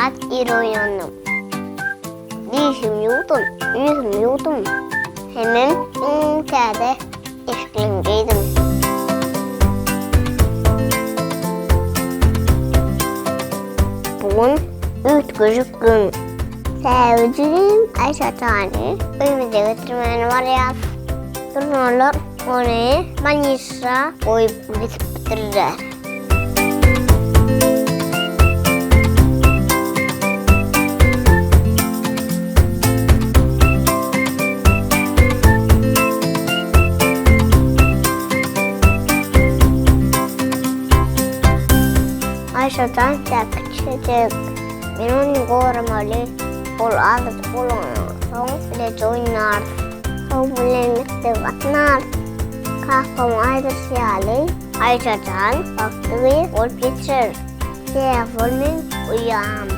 Has ir oýandym. Dişimi ýuwdum, ýüzümi ýuwdum. Hemem iň täze eşiklerimi geýdim. Bu gün üýtgeşik gün. Sebäbi jigim Aýşatany öýümize getirmäne barýas. Durnalar ony bolnisa goýup gidipdirler. Aýşajan kiçijik. Men ony goramaly. Ol azajyk bolandan soň bileje oýnarys. Soň bilen mekdebe gatnarys. Kakamyň aýdyşy ýaly, Aýşajan bagtly gyz bolup ýetişer. Sebäbi ol meň uýam.